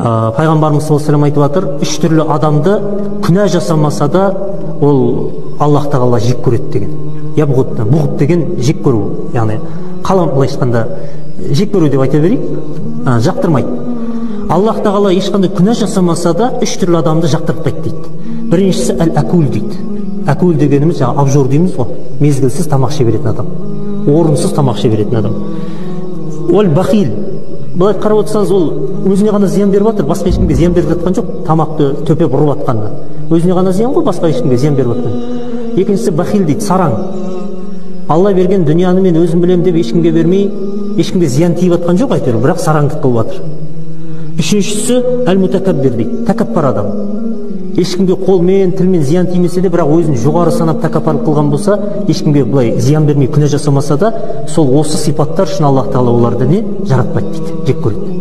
Пайғамбарымыз саллаллаху алейхи вассалам айтып жатыр, үш түрлі адамды күнә жасамаса да ол Аллах тағала жек көреді деген. Бұғыт деген жек көру, яғни қалам былайша айтқанда жек көру деп айта берейік, жақтырмайды. Аллах тағала ешқандай күнә жасамаса да үш түрлі адамды жақтыртпайды дейді. Біріншісі әл-әкул дейді. Әкул дегеніміз жаңа обжор дейміз ғой, мезгілсіз тамақ іше беретін адам, орынсыз тамақ іше беретін адам. Ол бахил. Былай қарап отырсаңыз, ол өзіне ғана зиян беріп жатыр, басқа ешкімге зиян беріп жатқан жоқ, тамақты төпеп ұрып жатқанына. Өзіне ғана зиян ғой, басқа ешкімге зиян беріп жатқан. Екіншісі бахил дейді, сараң. Алла берген дүнияны мен өзім білем деп ешкімге бермей, ешкімге зиян тиіп жатқан жоқ әйтеуір, бірақ сараңдық қылып жатыр. Үшіншісі әл-мутакаббир дейді, тәкаппар адам. Ешкімге қолмен, тілмен зиян тимесе де, бірақ өзін жоғары санап тәкаппарлық қылған болса, ешкімге былай зиян бермей күнә жасамаса да, сол осы сипаттар үшін Аллах тағала оларды не жаратпайды дейді, жек көреді.